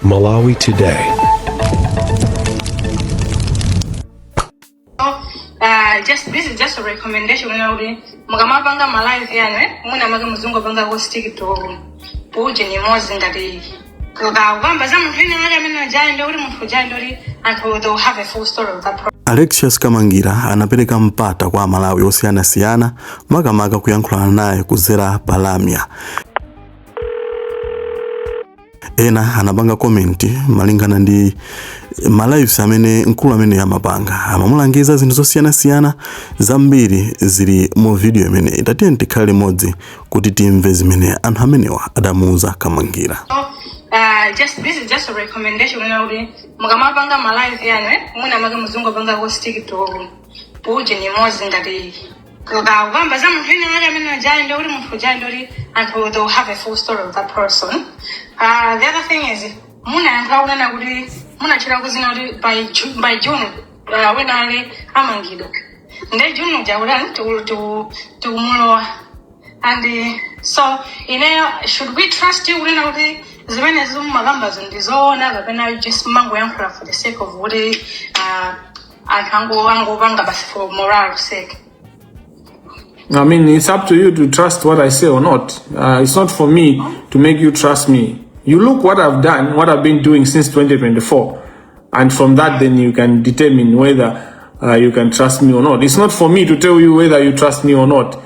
Malawi Today. Just this is just a recommendation kunena kuti mukamapanga ma live yanu, mwina make muzingopanga ku stick to uje imodzi, ngati kukamba za munthu ine wake amene ujayo, ndi kuti munthu ujayo, ndi kuti anthu they will have a full story of that person. Alexious Kamangira anapereka mpata kwa Amalawi osiyanasiyana, makamaka kuyankhulana naye kudzera pa lamya. Ena anapanga comment malingana ndi ma lives amene mkulu amene amapanga, amamulangiza zinthu zosiyanasiyana zambiri zili mu video imeneyi. Tatiyeni tikhale limodzi kuti timve zimene anthu amenewa adamuuza Kamangira. Just this is just a recommendation kunena kuti mukamapanga ma live yanu, mwina make muzingopanga ku stick to uje imodzi, ngati kukamba za munthu ine wake amene ujayo, ndi kuti munthu ujayo, ndi kuti anthu they will have a full story of that person. The other thing is, munayankhula kunena kuti munachita kuzina kuti by June wina ake amangidwa, nde June uja kutani tikumulowa, and so ineyo, should we trust you kunena kuti zimene mumakambazo ndizoona, kapena just mangoyankhula for the sake of kuti anthu angopanga basi for moral sake? I mean, it's up to you to trust what I say or not. It's not for me to make you trust me. You look what I've done, what I've been doing since 2024, and from that, then you can determine whether you can trust me or not. It's not for me to tell you whether you trust me or not.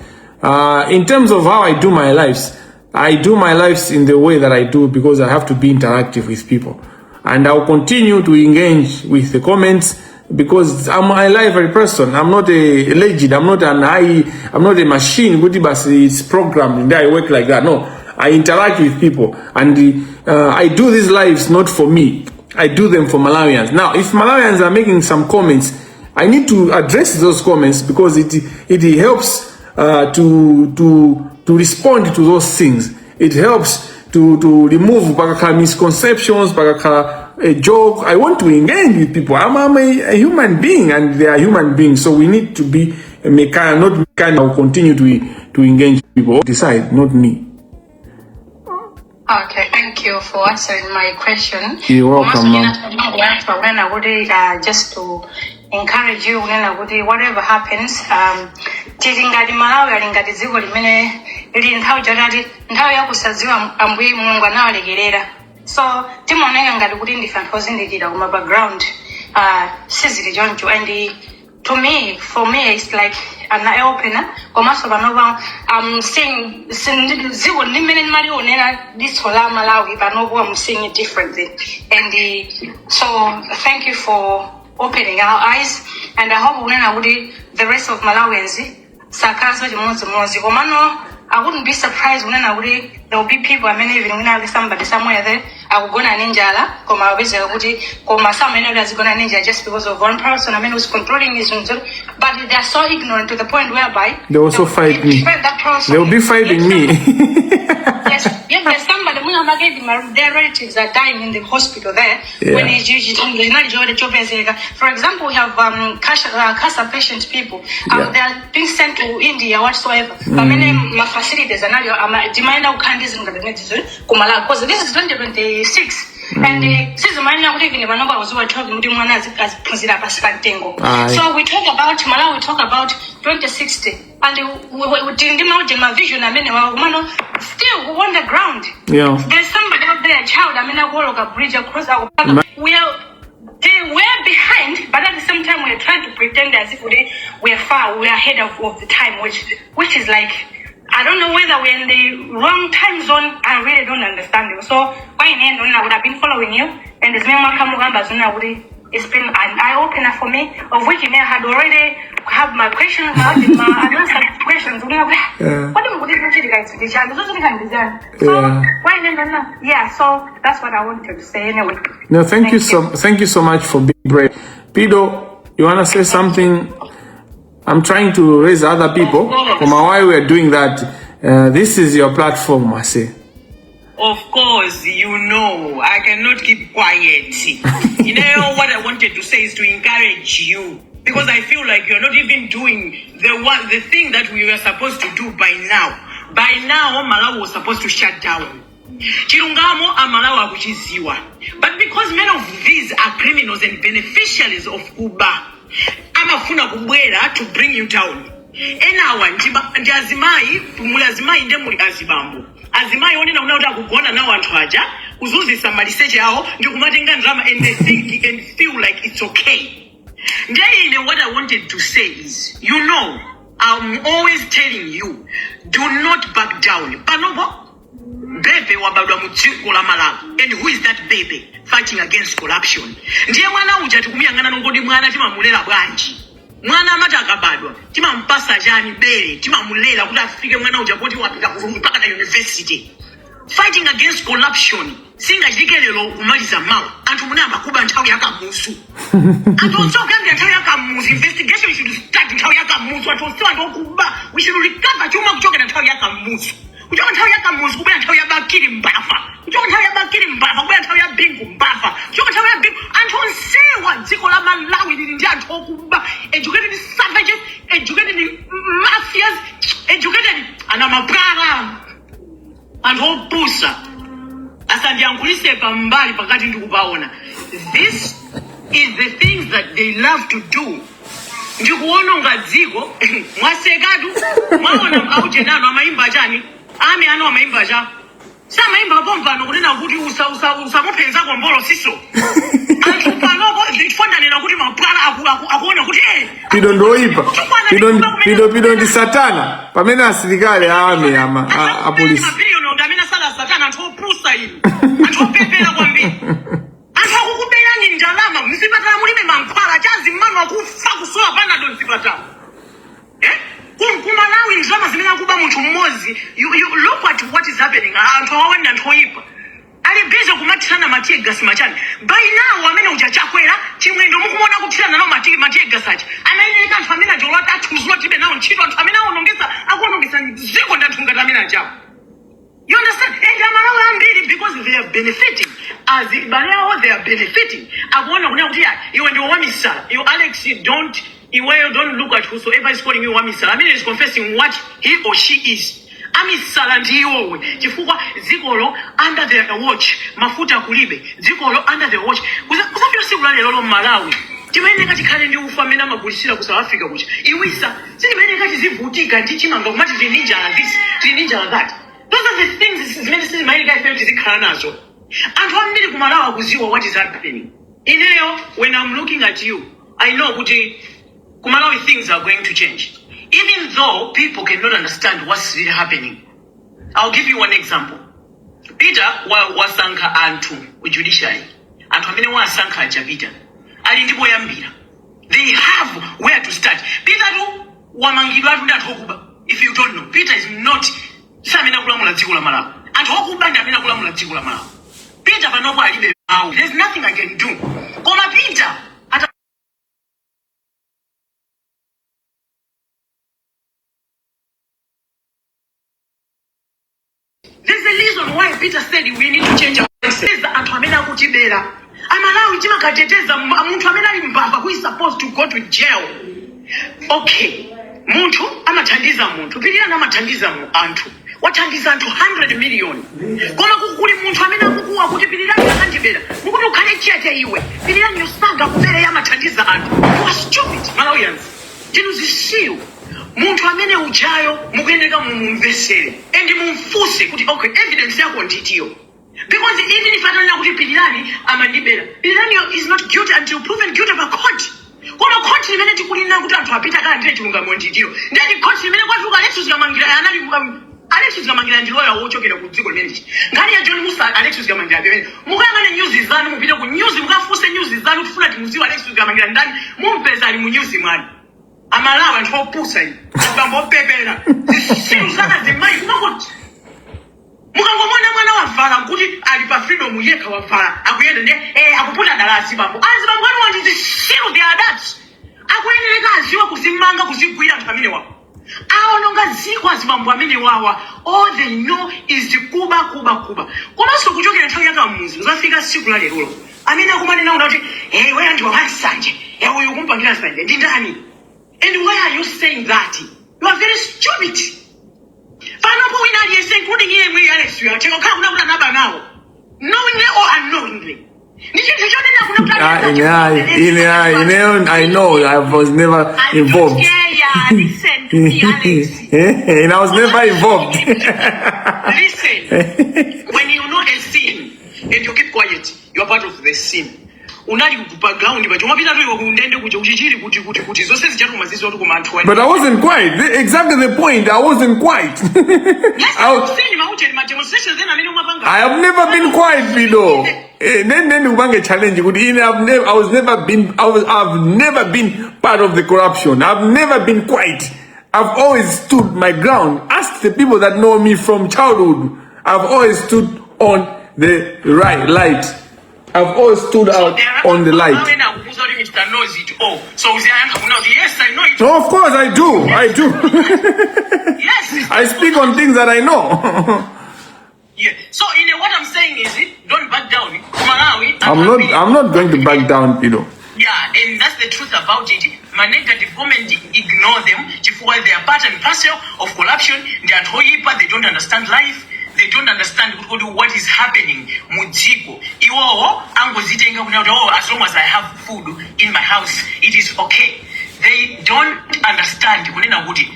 In terms of how I do my lives, I do my lives in the way that I do because I have to be interactive with people. And I'll continue to engage with the comments because I'm a lively person. I'm not a legend. I'm not an I. I'm not a machine. Kuti basi it's programmed and I work like that. No, I interact with people and I do these lives not for me. I do them for Malawians. Now, if Malawians are making some comments, I need to address those comments because it helps to respond to those things. It helps to remove pakakhala misconceptions, pakakhala a joke. I want to engage with people. I'm a human being and they are human beings. So we need to be a mechanic, not mechanic. I'll continue to engage people. Decide, not me. Okay, thank you for answering my question. You're welcome, ma'am. Kunena kuti just to encourage you kunena kuti whatever happens, tili ngati Malawi ali ngati dziko limene lili nthawi chotati nthawi yakusadziwa Ambuye Mulungu anawalekerera, so timaoneka ngati kuti ndife anthu ozindikira, koma background sizili choncho. And to me, for me, it's like an eye opener. Komanso panopa I'm seeing dziko ndimene ndimalionera diso la Malawi, panopo I'm seeing it differently, and so thank you for opening our eyes, and I hope kunena kuti the rest of Malawians sakhalanso chimodzimodzi. Komano I wouldn't be surprised kunena kuti there will be people amene even mwina somebody somewhere there akugona ndi njala, koma apezeka kuti koma samene kuti azigona ndi njala just because of one person amene who's controlling his, but they are so ignorant to the point whereby They also will fight me. Defend that person. They will be fighting me. Yes, there's somebody mwina make their relatives are dying in the hospital there when chinali chopezeka. For example, we have cancer patient people, they are being sent to India whatsoever, pamene ma facilities anali timaenda kukhala ndi zinthu ngati zimenezo ku Malawi, because this is 2026 and sizimayenera kuti even panopa uziwa talking kuti mwana aziphunzira pasi pa mtengo. Aye. So we talk about Malawi, we talk about 2060, and tili ndi mauje ma vision amene wawo, komano still we on the ground there's somebody out there, a child amene akuoloka bridge across our, we are they we're behind, but at the same time we're trying to pretend as if we are far, we are ahead of the time, which is like, I don't know whether we're in the wrong time zone. I really don't understand it. So why in the end, I would have been following you, and zimene mwakamba zina kuti it's been an eye opener for me, of which I had already have my questions, my unanswered questions. What do you think? So why in the end, yeah, so that's what I wanted to say anyway. No, thank you so thank you so much for being brave. Pido, you wanna say something? I'm trying to raise other people. Koma while we are doing that, this is your platform, I say. Of course, you know, I cannot keep quiet. What I wanted to say is to encourage you because I feel like you're not even doing the thing that we were supposed to do by now. By now, Malawi was supposed to shut down. Chilungamo Amalawi akuchiziwa, but because many of these are criminals and beneficiaries of kuba, amafuna kubwera to bring you down. Enawa ndi azimayi, muli azimayi nde muli azibambo. Azimayi onena kuna kuti akugona nawo anthu aja, kuzunzisa maliseche awo ndi kumatenga ndalama, and they think and feel like it's okay. Ndiye what I wanted to say is, I'm always telling you, do not back down. Panopo baby wabadwa mu dziko la Malawi, and who is that baby fighting against corruption? Ndiye mwana uja tikumuyang'ana, nongodi mwana timamulera bwanji? Mwana amati akabadwa timampasa chani? Bere. Timamulera kuti afike mwana uja poti wapita mpaka na university. Fighting against corruption singachitike lero kumaliza mawa. Anthu munayamba kuba nthawi yakamuzu. Anthu onse okuyambira nthawi yakamuzu, investigation should start nthawi yakamuzu. Anthu onsewa ndi okuba. We should recover chuma kuchokera nthawi yakamuzu, kuchoka nthawi yakamuzu kubwera nthawi ya Bakili mbava, kuchoka nthawi ya Bakili mbava kubwera nthawi ya Bingu mbava, kuchoka nthawi ya Bingu. Anthu onsewa, dziko la Malawi lili ndi anthu okuba, educated savages, educated mafias, educated anamapwala, anthu opusa. Asandiyankhulise pambali pakati ndikupaona. This is the things that they love to do, ndikuononga dziko. Mwasekatu, mwaona aujenano amayimba chani? Ame ano amayimba cha samayimba pompano kunena kuti usamuphenzako mbolo siso. Anthu panopo ndifandanena kuti mapwala akuona kuti Pido ndoipa. Pido, pido, pido ndi satana pamene asilikali a army ama a polisi. Mabiliyoni amene asala satana. Anthu opusa inu, anthu opepera kwambiri, anthu akukuberani ndalama. Mzipatala mulibe mankhwala, chazi mmano akufa kusowa Panado mzipatala. Eh? Kumalawi ndalama zimene akuba munthu mmodzi, you look at what is happening. Anthu awawa ndi anthu oyipa, ali busy kumathirana ma tear gas machani. By now amene uja Chakwera, Chimwendo mukuona kuthirana nawo ma tear gas aja, amayeneka anthu amene aja olati athuzula, tibe nawo ntchito. Anthu amene aonongesa, akuonongesa dziko ndi anthu ngati amene ajawo. You understand? And Amalawi ambiri, because they are benefiting. As ibale awo, they are benefiting. Akuona kuna kuti ya, iwe ndiwe wamisala. You Alex, you don't, iweyo don't look at whosoever is calling you wamisala. I mean, is confessing what he or she is. Amisala ndi iwowe, chifukwa dzikolo under their watch mafuta kulibe, dzikolo under their watch. Kusafika siku la lero Malawi timayeneka tikhale ndi ufa amene amagulisira ku South Africa kucha iwisa. Sitimayeneka tizivutika ndi chimanga kumati tili ndi njala this, tili ndi njala that. Those are the things zimene sizimayeneka ifeyo tizikhala nazo. Anthu ambiri kumalawi akuziwa what is happening. Ineyo, when I'm looking at you, I know kuti kumalawi things are going to change, even though people cannot understand what's really happening. I'll give you one example. Peter wasankha anthu ku judiciary. Anthu amene wasankha aja Peter ali ndi poyambira. They have where to start. Peter tu wamangidwa atu ndi anthu okuba. If you don't know, Peter is not, si amene akulamula dziko la Malawi. Anthu okuba ndi amene akulamula dziko la Malawi. Peter panopo alibe mawu. There's nothing I can do. Koma Peter ata There's a reason why Peter said we need to change our mindset. Anthu amene akutibera. Amalawi timakateteza munthu amene ali mbava who is supposed to go to jail. Okay. Munthu amathandiza munthu. Pirirani amathandiza anthu. Wathandiza anthu 100 million. Koma kuli munthu amene akukuwa kuti Pirirani akandibera. Mukuti ukhale chete iwe. Pirirani yosaga kubere amathandiza anthu. You are stupid, Malawians. Ndinu zisilu. Munthu amene ujayo mukuyeneka mumumvesere and mumfunse kuti, okay, evidence yako nditiyo? Because even if atanena kuti Pirirani amandibera, Pirirani is not guilty until proven guilty pa court. Koma court limene tikulina kuti anthu apite akalandire chilungamo nditiyo? Ndeni court limene kwatuluka Alexius Kamangira anali Alexius Kamangira ndi lawyer wochokera ku dziko limeneli. Nkhani ya John Musa, Alexius Kamangira pamene mukayang'ane news zanu, mupite ku news mukafunse news zanu, tifuna timuziwe Alexius Kamangira ndani, mumpeza ali mu news mwanu. Amalawi anthu opusa inu, abambo opepera, zisilu zaka zimayi kumakuti mukangomona mwana wavala nkuti ali pa freedom yekha, wavala akuyenda ndiye akuputa dala azibambo. Azibambo anu wandi zisilu, the adults akuyenereka aziwe kuzimanga, kuzigwira anthu amene wawa aononga dziko. Azibambo amene wawa, all they know is kuba, kuba, kuba. Komanso kuchokera nthawi yakamuzu zafika tsiku la lerolo, amene akumanena una kuti, "Hey, wewe ndiwe wansanje, hey, uyu kumpangira nsanje ndi ndani?" And why are you saying that? You are very stupid. Panopo wina aliyense, including iye mwe Alex uyo, atheka kukhala kuna kuti anaba nawo, knowingly or unknowingly. Ndi chinthu chonena kuna kuti Ah, ine, I know I was never I don't involved. care, yeah. Listen to me, Alex. And I was never involved. Listen, when you know a sin and you keep quiet, you are part of the sin. Unali pa ground pacho, umapita tu iwe kundende kuja kuchichiri kuti zonse zichatu mazizo kuti koma anthu But I wasn't quiet. Exactly the point. I wasn't quiet. Yes, I, I've seen maucheni ma demonstrations ena amene umapanga. I have never been quiet, Fido. Then ubange challenge kuti ine I've never I was never been I was I've never been part of the corruption. I've never been quiet. I've always stood my ground. Ask the people that know me from childhood. I've always stood on the right light. I've always stood out on the light. Amene akukuza kuti Mr. Knows it all. So uziyankha kuna kuti yes, I know it. No, of course I do. I do. Yes. I speak on things that I know. Yeah. So in what I'm saying is, don't back down. Malawi. I'm not going to back down. Yeah, and that's the truth about it. Ma negative comment, ignore them. Chifukwa they are part and parcel of corruption. They are oyipa, they don't understand life. They don't understand kuti what is happening mudziko. Iwowo angozitenga kuti, oh, as long as I have food in my house, it is okay. They don't understand kunena kuti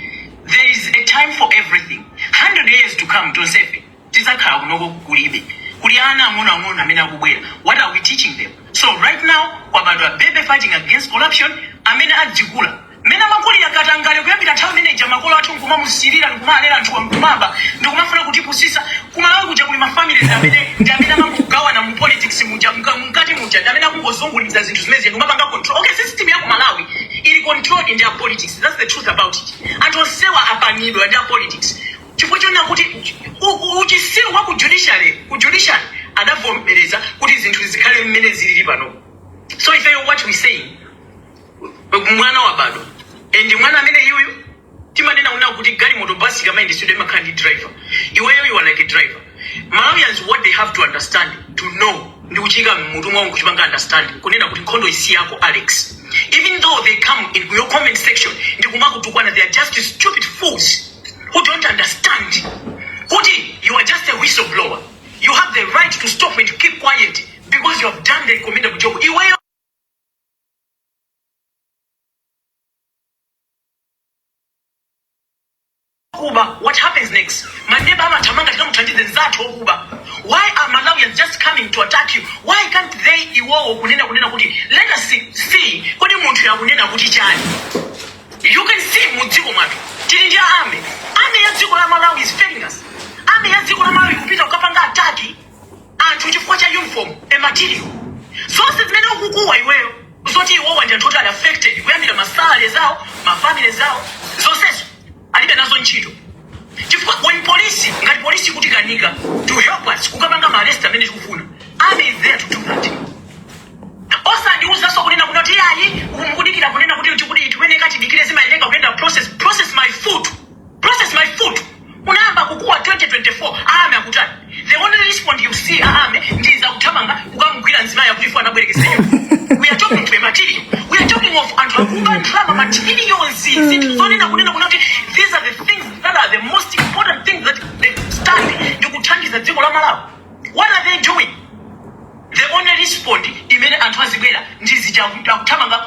there is a time for everything. 100 years to come, tonsefe tizakhala kunoko kulibe. Kuli ana ang'onoang'ono amene akubwera. What are we teaching them? So right now kwabadwa baby fighting against corruption amene adzikula mmene amakulira katangale kuyambira nthawi imeneja, makolo athu nkumamusirira, nkumalera anthu nkumaba, ndikumafuna kutipusisa. Kumalawi kuja kuli mafamilies amene ndi amene amangogawana mu politics muja, mkati muja, ndi amene akungozunguliza zinthu zimene ndikumapanga control. Okay, system ya ku Malawi ili controlled ndi a politics. That's the truth about it. Anthu onsewa apanidwa ndi a politics chifukwa chonena kuti uchisiru wa ku judiciary, ku judiciary adavomereza kuti zinthu zikhale mmene zilili pano. So ifeyo, what we saying, mwana wabadwa, and mwana amene yuyu timanena kuna kuti galimoto, basi kamayendesedwe imakhala ndi driver. Iweyo, you are like a driver. Malawians, what they have to understand, to know, ndi kuchika mmutu mwawo kuchipanga understand kunena kuti nkhondo isi yako, Alex. Even though they come in your comment section ndikumakutukwana, they are just stupid fools who don't understand kuti you are just a whistleblower. You have the right to stop and to keep quiet because you have done the commendable job. Iweyo kuba, what happens next? Maneba amathamanga tikamuthandize nzathu okuba. Why are Malawians just coming to attack you? Why can't they iwowo kunena kuti let us see kodi munthu yakunena kuti chani? You can see mudziko mwathu tili ndi army. Army ya dziko la Malawi is failing us. Army ya dziko la Malawi kupita kukapanga attack anthu chifukwa cha uniform, a material. Zonse zimene ukukuwa iweyo zoti iwowa ndi anthu oti ali affected, kuyambira masalary zawo, mafamily zawo, zonsezo alibe nazo ntchito, chifukwa when police, ngati polisi kutikanika to help us kukapanga ma arrest amene tikufuna, army is there to do that. Osandiuzanso kunena kuti yayi, mukudikira kunena kuti tikuyeneka tidikire, zimayendeka kuyenda process. Process my foot, process my foot. Unayamba kukuwa 2024, army akutani? The only respond you see, army ndiza kuthamanga kukamugwira mzimayi akuti ife anabwerekeseyo. We are talking to a material. We are talking of anthu akuba ndalama, materials, zinthu zonena kunena kuti these are the things that are the most important things that they stand ndikuthandiza dziko la Malawi. What are they doing? The only respond imene anthu azibwera ndizija akuthamanga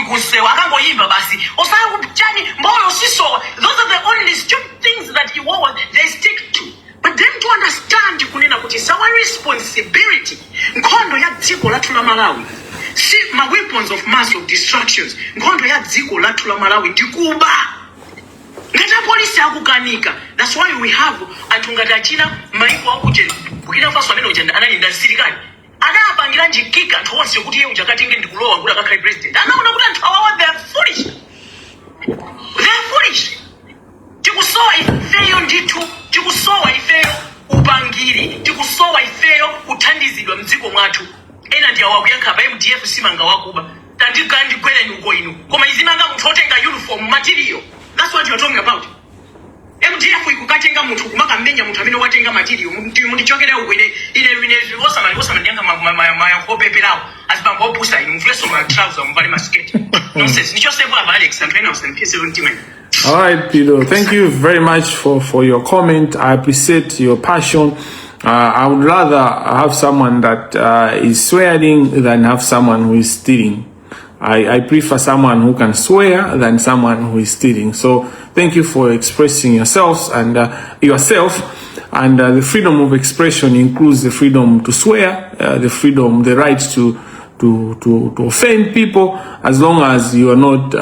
kunsewa, akangoyimba basi, osaya chani, mbolo sisowa. Those are the only stupid things that iwowa they stick to. But then to understand kunena kuti it's our responsibility. Nkhondo ya dziko lathu la Malawi si ma weapons of mass of destructions. Nkhondo ya dziko lathu la Malawi ndikuba. Ngati apolisi akukanika, that's why we have anthu ngati achina maiko akuje Burkina Faso amene uja anali ndi asilikali, adapangira njikika anthu onse kuti iye uja akatenge ndikulowa kuti akakhale president. Anaona kuti anthu awawa, they are foolish, they are foolish. Tikusowa ifeyo ndithu, tikusowa ifeyo upangiri, tikusowa ifeyo kuthandizidwa mdziko mwathu. Ena ndi awa kuyankha pa MDF simanga wakuba, tandikandigwereni uko inu. Koma izimanga munthu otenga uniform material? That's what you're talking about. MDF ikukatenga munthu kumakamenya munthu amene watenga material. Mundichokere uko. Ine osamandiyanga mayankho opeperawo, azibambo opusa inu. Muvuleso ma trouser, muvale masiketi. Nonsense. Ndichosepo apa, Alex. Anthu ena usamphise mtima. All right, Peter. Thank you very much for your comment. I appreciate your passion. I would rather have someone that is swearing than have someone who is stealing. I prefer someone who can swear than someone who is stealing. So thank you for expressing yourselves and yourself. And the freedom of expression includes the freedom to swear, the freedom, the right to offend people, as long as you are not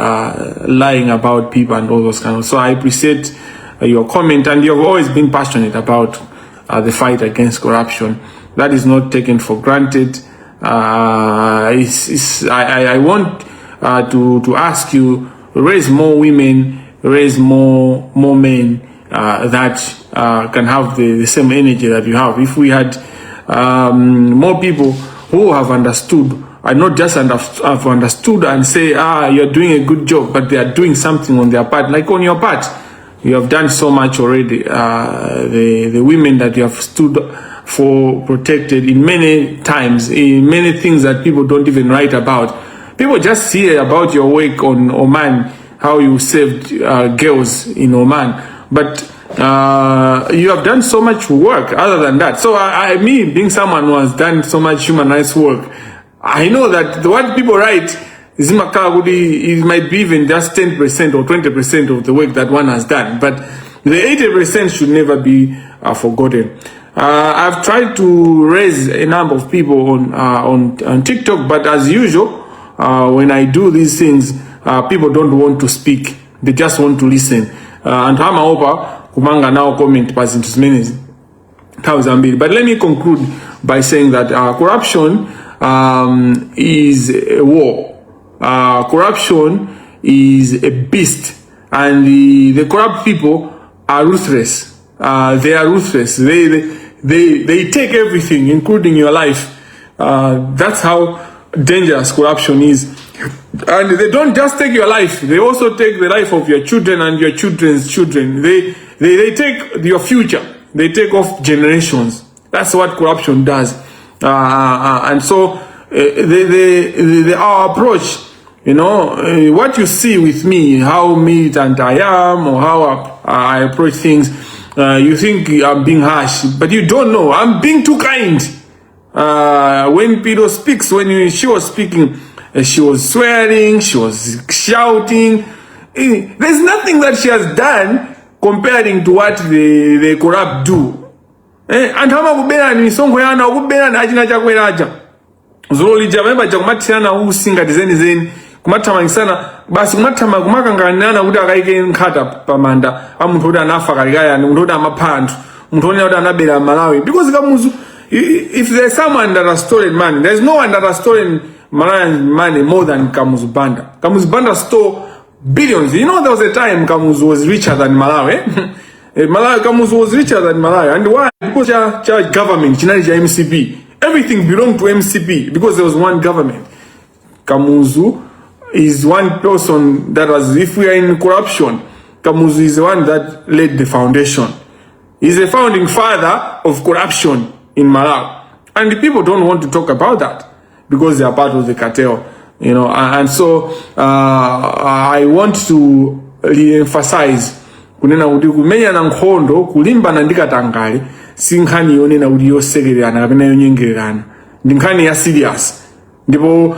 lying about people and all those kind of. So I appreciate your comment, and you've always been passionate about the fight against corruption. That is not taken for granted. I want to ask you, raise more women, raise more men that can have the same energy that you have. If we had more people who have understood, and not just have understood and say, "Ah, you're doing a good job," but they are doing something on their part, like on your part. You have done so much already. The women that you have stood for, protected in many times, in many things that people don't even write about. People just hear about your work on Oman, how you saved girls in Oman, but you have done so much work other than that. So me being someone who has done so much human rights work, I know that what people write, zimakhala kuti it might be even just 10% or 20% of the work that one has done, but the 80% should never be forgotten. I've tried to raise a number of people on TikTok, but as usual, when I do these things, people don't want to speak. They just want to listen. Anthu amaopa kupanga nawo comment pa zinthu zimenezi nthawi zambiri. But let me conclude by saying that corruption is a war. Corruption is a beast, and the corrupt people are ruthless. They are ruthless. They take everything, including your life. That's how dangerous corruption is. And they don't just take your life, they also take the life of your children and your children's children. They take your future, they take off generations. That's what corruption does. And so, our approach, what you see with me, how militant I am or how I approach things, you think I'm being harsh, but you don't know. I'm being too kind. When Peter speaks, when she was speaking, she was swearing, she was shouting. There's nothing that she has done comparing to what the corrupt do. Anthu amakuberani misonkho yanu, akuberani achina Chakwera aja. Dzulo lija pamene paja kumathirana utsi ngati zenizeni, kumathamangisana basi, kumathama kumakanganirana kuti akayike nkhata pamanda a munthu kuti anafa kalekale, munthu kuti amapha anthu, munthu onena kuti anabera Malawi. Because Kamuzu, if there's someone that has stolen money, there's no one that has stolen Malawian money more than Kamuzu Banda. Kamuzu Banda stole billions. There was a time Kamuzu was richer than Malawi, eh? Malawi, Kamuzu was richer than Malawi. And why? Because cha government, chinali cha MCP. Everything belonged to MCP because there was one government. Kamuzu is one person that was, if we are in corruption, Kamuzu is the one that laid the foundation. He's the founding father of corruption in Malawi. And the people don't want to talk about that because they are part of the cartel. And so I want to re-emphasize kunena kuti kumenyana nkhondo kulimbana ndi katangale si nkhani yonena kuti yosekererana kapena yonyengererana, ndi nkhani ya serious. Ndipo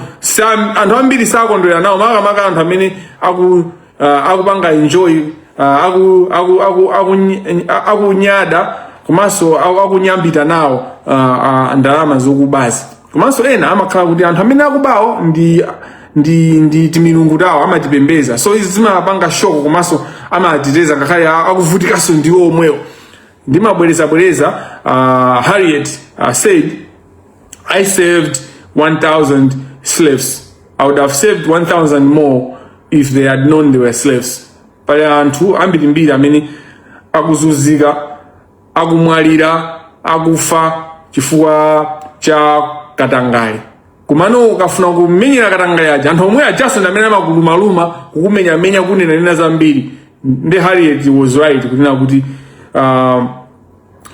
anthu ambiri sakondwera nawo, makamaka anthu amene akupanga enjoy, akunyada komanso akunyambita nawo ndalama zokubazi. Komanso ena amakhala kuti anthu amene akubawo ndi timilungu tawo amatipembeza, so izi zimapanga shock komanso amateteza ngakhale akuvutikanso ndiwo omwewo. Ndimabwerezabwereza, Harriet said, "I saved 1,000 slaves. I would have saved 1,000 more if they had known they were slaves." Pali anthu ambirimbiri amene akuzunzika, akumwalira, akufa chifukwa cha katangale. Kumano ukafuna kumenyera katangale aja, anthu omwe ajaso ndi amene amakulumaluma, kukumenyamenya, kunenanena zambiri. Ndi Harriet was right kunena kuti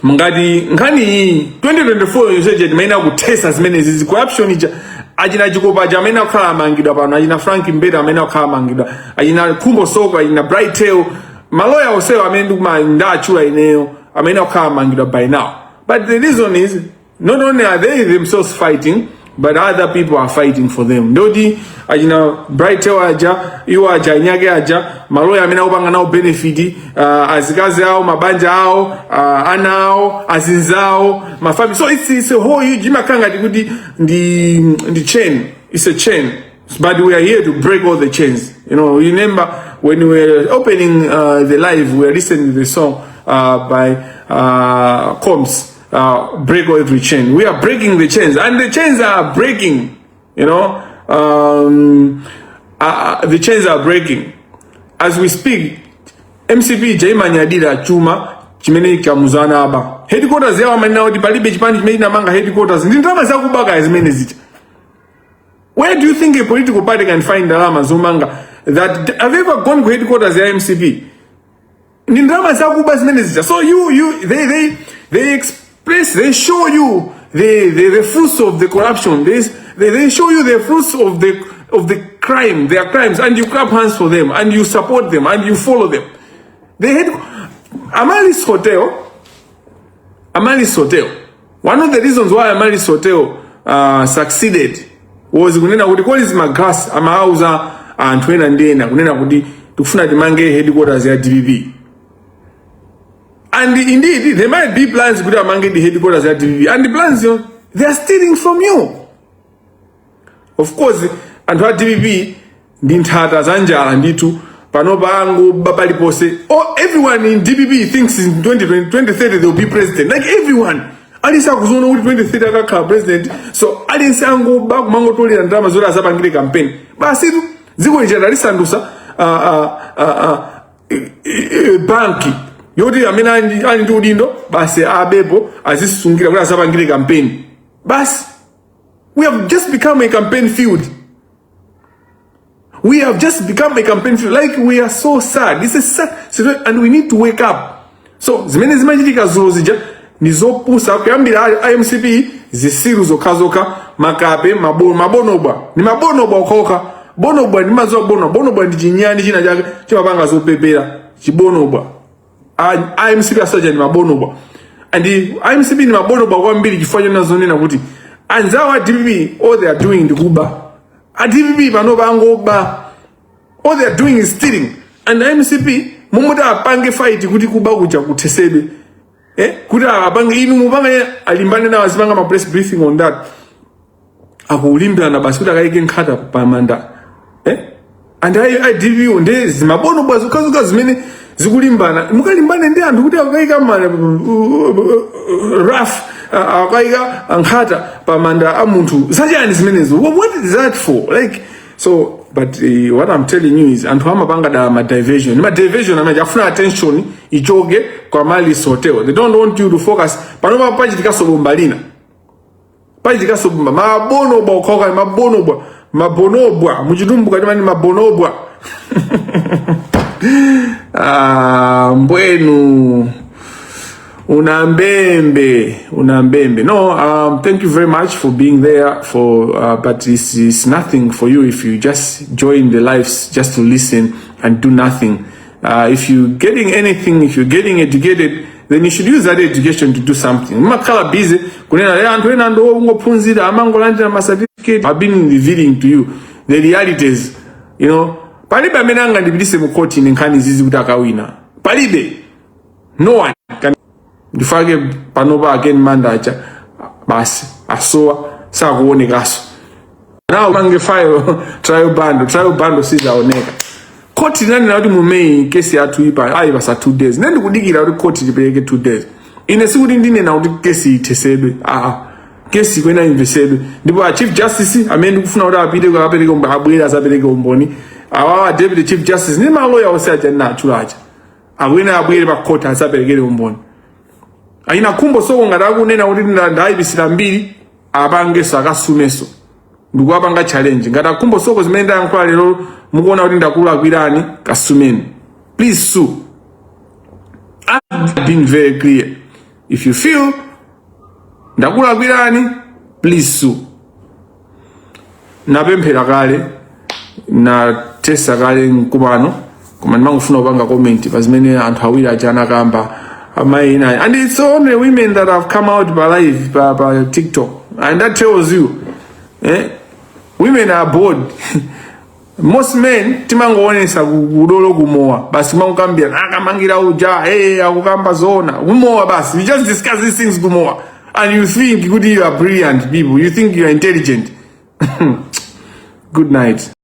ngati nkhani iyi 2024 yonseje timayenera kuthesa zimenezi, corruption ija. Achina Chikopa aja amene akukhala amangidwa pano, achina Frank Mbeta amene akukhala amangidwa, achina Khumbo Soko, achina Bright Theu, maloya onsewo amene ndikuma ndatchula ineyo amene akukhala amangidwa by now. But the reason is, not only are they themselves fighting, but other people are fighting for them. Ndoti achina Bright Theu aja, iwo aja, anyake aja, maloya amene akupanga nawo benefit, azikazi awo, mabanja awo, ana awo, azinzawo, mafamily. So it's a whole huge, imakhala ngati kuti ndi chain. It's a chain, but we are here to break all the chains. Remember when we were opening the live, we were listening to the song by Combs, "Break Every Chain." We are breaking the chains, and the chains are breaking. The chains are breaking as we speak. MCP chaimanyadira chuma chimene Kamuzu anaba. Headquarters yawo amanena kuti palibe chipani chimene chinamanga headquarters ndi ndalama zakubaka zimene zija. Where do you think a political party can find ndalama zomanga that? Have you ever gone to headquarters ya MCP? Ndi ndalama zakuba zimene zija. So you you they express, they show you the fruits of the corruption. They show you the fruits of the crime, their crimes, and you clap hands for them and you support them and you follow them. They had Amaryllis Hotel. Amaryllis Hotel, one of the reasons why Amaryllis Hotel succeeded was kunena kuti Collins Magalasi amauza anthu ena ndi ena kunena kuti tikufuna timange headquarters ya DPP. And indeed there might be plans kuti amange the headquarters ya DPP, and the plans, they are stealing from you. Of course, anthu a DPP ndi nthata za njala ndithu. Panopa angoba paliponse. Oh, everyone in DPP thinks in 2020, 2030 they will be president. Like, everyone, aliyense akuziona kuti 2030 akakhala president. So aliyense angoba, kumangotolera ndalama zoti azapangire campaign. Basi tu, dziko lija talisandusa banki yoti amene ali ndi udindo basi abepo, azisungira kuti azapangire campaign basi. We have just become a campaign field. We have just become a campaign field. Like, we are so sad. This is sad situation and we need to wake up. So zimene zimachitika zulo zija ndi zopusa. Kuyambira a MCP, zisiru zokhazokha, makape, mabonobwa, ni mabonobwa okhaokha. Bonobwa ndi mazuwa bonobwa. Bonobwa ndi chinyani china chake chimapanga zopepera, chibonobwa. A MCP asaja ni mabonobwa, and IMCP ni mabonobwa kwambiri, chifukwa chona zonena kuti anzawo a DPP, all they are doing ndi kuba. A DPP pano pangoba. All they are doing is stealing. And MCP mumuti apange fight kuti kuba kuja kuthesedwe, kuti apange, inu mupange alimbane nawo, azipanga ma press briefing on that. Akulimbirana basi kuti akayike nkhata pamanda, eh? And I DPP ndi zimabonobwa zokhazoka zimene zikulimbana. Mukalimbane ndi anthu kuti akayika raf, akayika nkhata pamanda a munthu, zachani zimenezo? What is that for? Like, so, but what I'm telling you is, anthu amapanga dala ma diversion, ma diversion amene afuna attention ichoke kwa Amaryllis Hotel. They don't want you to focus. Panopa pachitikaso bomba lina, pachitikaso bomba. Mabonobwa okhaokha, mabonobwa, mabonobwa muchitumbuka timani mabonobwa. Ah, mbwenu unambembe, unambembe. No, thank you very much for being there for but it's nothing for you if you just join the lives just to listen and do nothing. If you're getting anything, if you're getting educated, then you should use that education to do something. Mumakhala busy kunena lero anthu ena ndo ongophunzira, amangolandira ma certificate. I've been revealing to you the realities. Palibe amene angandipitise mu court ine nkhani zizi kuti akawina. Palibe, no one can. Ndifake panopa again manda acha basi asowa, sakuonekaso. Now mange file trial bundle, trial bundle sizaoneka. Court inanena kuti mu May kesi yathu ipa ayipasa 2 days. Nde ndikudikira kuti court lipereke 2 days. Ine sikuti ndinena kuti kesi ithesedwe, aa, kesi kwena imvesedwe. Ndipo a Chief Justice amene ndikufuna kuti apite akapereke abwere azapereke umboni, awawa Deputy Chief Justice ndi maloya onse aja ndinatchula aja, akwena abwere pa court azaperekere umboni. Ayina Khumbo Soko, ngati akunena kuti ndayipisira mbiri, apangeso, akasumeso. Ndikuwapanga challenge. Ngati akhumbo Soko, zimene ndayankhula lero mukuona kuti ndakulakwirani, kasumeni. Please sue. I've been very clear. If you feel ndakulakwirani, please sue. Napemphera kale, natesa kale mkumano, koma ndimangofuna kupanga comment pa zimene anthu awiri aja anakamba, amayi ena. And it's only women that have come out pa live pa TikTok, and that tells you, eh, women are bored. Most men timangoonesa kudolo kumowa basi, timangokambira akamangira uja, hey, akukamba zona kumowa basi. You just discuss these things kumowa and you think kuti you are brilliant people, you think you are intelligent. Good night.